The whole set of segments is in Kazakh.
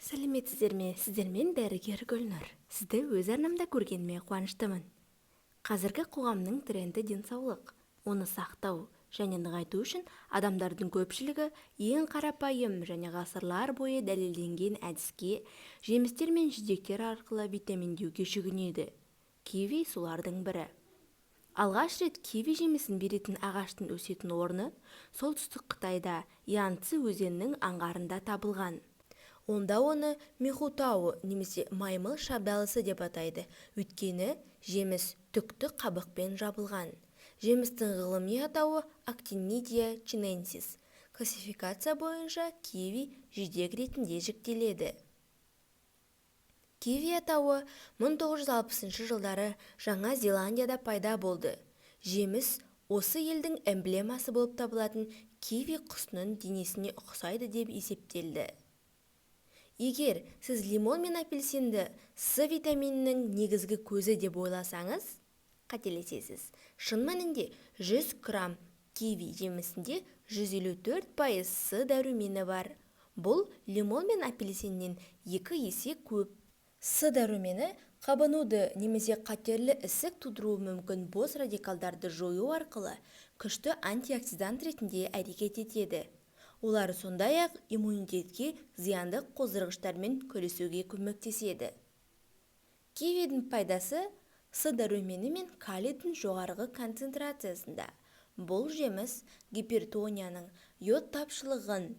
Сәлеметсіздер ме? Сіздермен дәрігер Гүлнұр. Сізді өз арнамда көргеніме қуаныштымын. Қазіргі қоғамның тренді денсаулық. Оны сақтау және нығайту үшін адамдардың көпшілігі ең қарапайым және ғасырлар бойы дәлелденген әдіске, жемістер мен жидектер арқылы витаминдеуге жүгінеді. Киви солардың бірі. Алғаш рет киви жемісін беретін ағаштың өсетін орны Солтүстік Қытайда Янцзы өзенінің аңғарында табылған. Онда оны михутао немесе маймыл шабдалысы деп атайды, өйткені жеміс түкті қабықпен жабылған. Жемістің ғылыми атауы Actinidia chinensis. Классификация бойынша киви жидек ретінде жіктеледі. Киви атауы 1960 жылдары Жаңа Зеландияда пайда болды. Жеміс осы елдің эмблемасы болып табылатын киви құсының денесіне ұқсайды деп есептелді. Егер сіз лимон мен апельсинді С витаминінің негізгі көзі деп ойласаңыз, қателесесіз. Шын мәнінде 100 грамм киви жемісінде 154% С дәрумені бар. Бұл лимон мен апельсиннен 2 есе көп. С дәрумені қабынуды немесе қатерлі ісік тудыруы мүмкін бос радикалдарды жою арқылы күшті антиоксидант ретінде әрекет етеді. Олар сондай-ақ иммунитетке зиянды қоздырғыштармен күресуге көмектеседі. Кивидің пайдасы С дәрумені мен калийдің жоғарғы концентрациясында. Бұл жеміс гипертонияның, йод тапшылығын,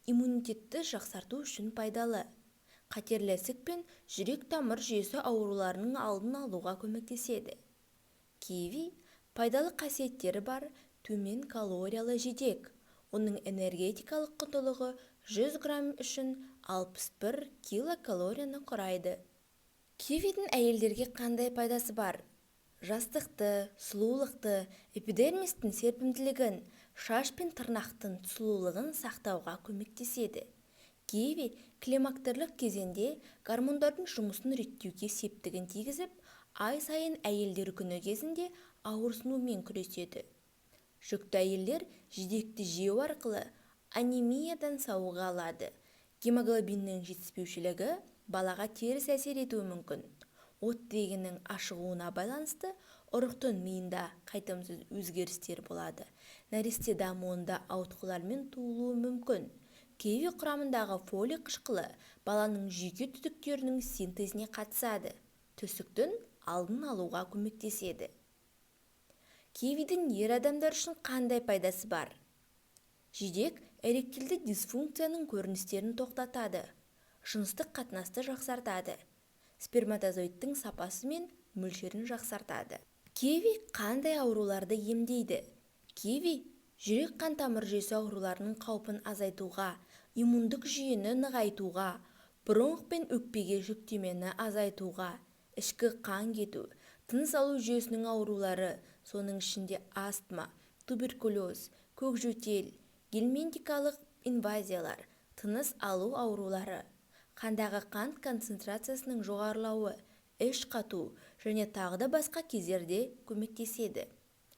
иммунитетті жақсарту үшін пайдалы. Қатерлі ісік пен жүрек-тамыр жүйесі ауруларының алдын алуға көмектеседі. Киви пайдалы қасиеттері бар төмен калориялы жидек. Оның энергетикалық құндылығы 100 грамм үшін 61 килокалорияны құрайды. Кивидің әйелдерге қандай пайдасы бар? Жастықты, сұлулықты, эпидермистің серпімділігін, шаш пен тырнақтың сұлулығын сақтауға көмектеседі. Киви климактерлік кезеңде гормондардың жұмысын реттеуге септігін тигізіп, ай сайын әйелдер күні кезінде ауырсынумен күреседі. Жүкті әйелдер жидекті жеу арқылы анемиядан сауыға алады. Гемоглобиннің жетіспеушілігі балаға теріс әсер етуі мүмкін. Оттегінің ашығуына байланысты ұрықтың миында қайтымсыз өзгерістер болады. Нәресте дамуында ауытқулармен туылуы мүмкін. Киви құрамындағы фолий қышқылы баланың жүйке түтіктерінің синтезіне қатысады. Түсіктің алдын алуға көмектеседі. Кивидің ер адамдар үшін қандай пайдасы бар? Жидек эректилді дисфункцияның көріністерін тоқтатады, жыныстық қатынасты жақсартады, сперматозоидтың сапасы мен мөлшерін жақсартады. Киви қандай ауруларды емдейді? Киви жүрек-қан тамыр жүйесі ауруларының қаупін азайтуға, иммундық жүйені нығайтуға, бронх пен өкпеге жүктемені азайтуға, ішкі қан кету, тыныс алу жүйесінің аурулары, соның ішінде астма, туберкулез, көкжөтел, гельминтикалық инвазиялар, тыныс алу аурулары, қандағы қант концентрациясының жоғарылауы, іш қату және тағы да басқа кездерде көмектеседі.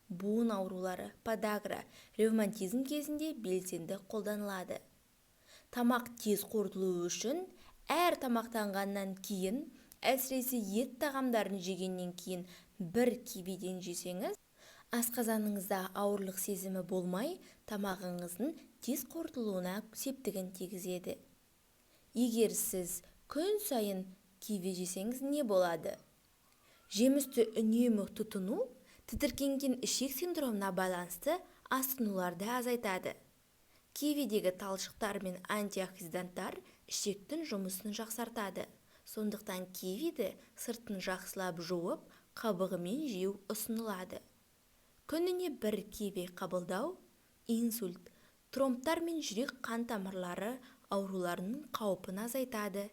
Буын аурулары, подагра, ревматизм кезінде белсенді қолданылады. Тамақ тез қорытылуы үшін әр тамақтанғаннан кейін, әсіресе ет тағамдарын жегеннен кейін бір кивиден жесеңіз, асқазаныңызда ауырлық сезімі болмай, тамағыңыздың тез қорытылуына септігін тигізеді. Егер сіз күн сайын киви жесеңіз не болады? Жемісті үнемі тұтыну тітіркенген ішек синдромына байланысты асқынуларды азайтады. Кивидегі талшықтар мен антиоксиданттар ішектің жұмысын жақсартады. Сондықтан кивиді сыртын жақсылап жуып, қабығымен жеу ұсынылады. Күніне бір киви қабылдау инсульт, тромбтар мен жүрек-қан тамырлары ауруларының қаупін азайтады.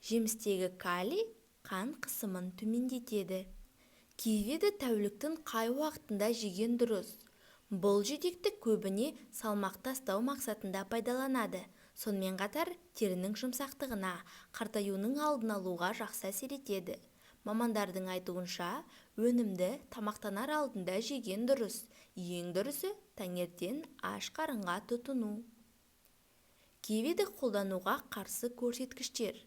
Жемістегі калий қан қысымын төмендетеді. Кивиді тәуліктің қай уақытында жеген дұрыс? Бұл жидекті көбіне салмақ тастау мақсатында пайдаланады. Сонымен қатар терінің жұмсақтығына, қартаюының алдын алуға жақсы әсер етеді. Мамандардың айтуынша, өнімді тамақтанар алдында жеген дұрыс. Ең дұрысы таңертең аш қарынға тұтыну. Кивиді қолдануға қарсы көрсеткіштер.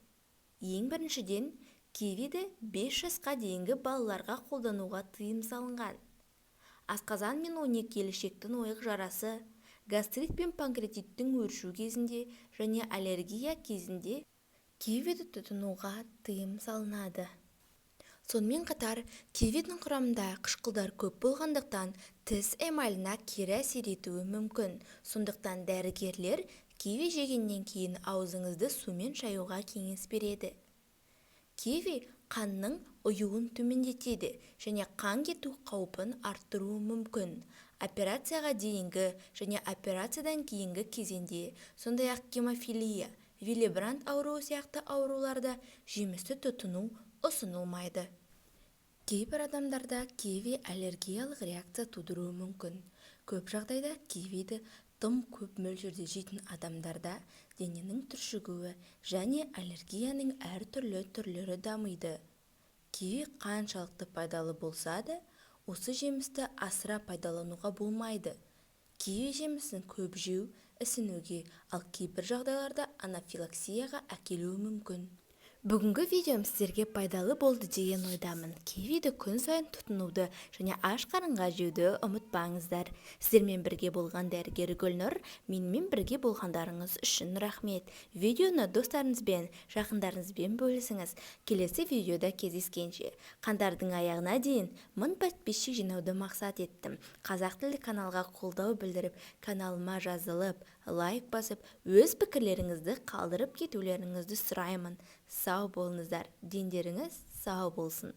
Ең біріншіден, кивиді 5 жасқа дейінгі балаларға қолдануға тыйым салынған. Асқазан мен 12 елішектің ойық жарасы, гастрит пен панкреатиттің өршу кезінде және аллергия кезінде кивиді тұтынуға тыйым салынады. Сонымен қатар, кивидің құрамында қышқылдар көп болғандықтан тіс эмаліне кері әсер етуі мүмкін. Сондықтан дәрігерлер киви жегеннен кейін аузыңызды сумен шаюға кеңес береді. Киви қанның ұюын төмендетеді және қан кету қаупін арттыруы мүмкін. Операцияға дейінгі және операциядан кейінгі кезеңде, сондай-ақ гемофилия, Виллебранд ауруы сияқты ауруларда жемісті тұтыну ұсынылмайды. Кейбір адамдарда киви аллергиялық реакция тудыруы мүмкін. Көп жағдайда кивиді тым көп мөлшерде жейтін адамдарда дененің түршігуі және аллергияның әртүрлі түрлері дамиды. Киви қаншалықты пайдалы болса да, осы жемісті асыра пайдалануға болмайды. Киви жемісін көп жеу ісінуге, ал кейбір жағдайларда анафилаксияға әкелуі мүмкін. Бүгінгі видеом сіздерге пайдалы болды деген ойдамын. Кивиді күн сайын тұтынуды және аш қарынға жеуді ұмытпаңыздар. Сіздермен бірге болған дәрігер Гүлнұр, менімен бірге болғандарыңыз үшін рахмет. Видеоны достарыңызбен, жақындарыңызбен бөлісіңіз. Келесі видеода кездескенше. Қаңтардың аяғына дейін 1000 подписчик жинауды мақсат еттім. Қазақ тілді каналға қолдау білдіріп, каналыма жазылып, лайк басып, өз пікірлеріңізді қалдырып кетулеріңізді сұраймын. Сау болыңыздар, дендеріңіз сау болсын.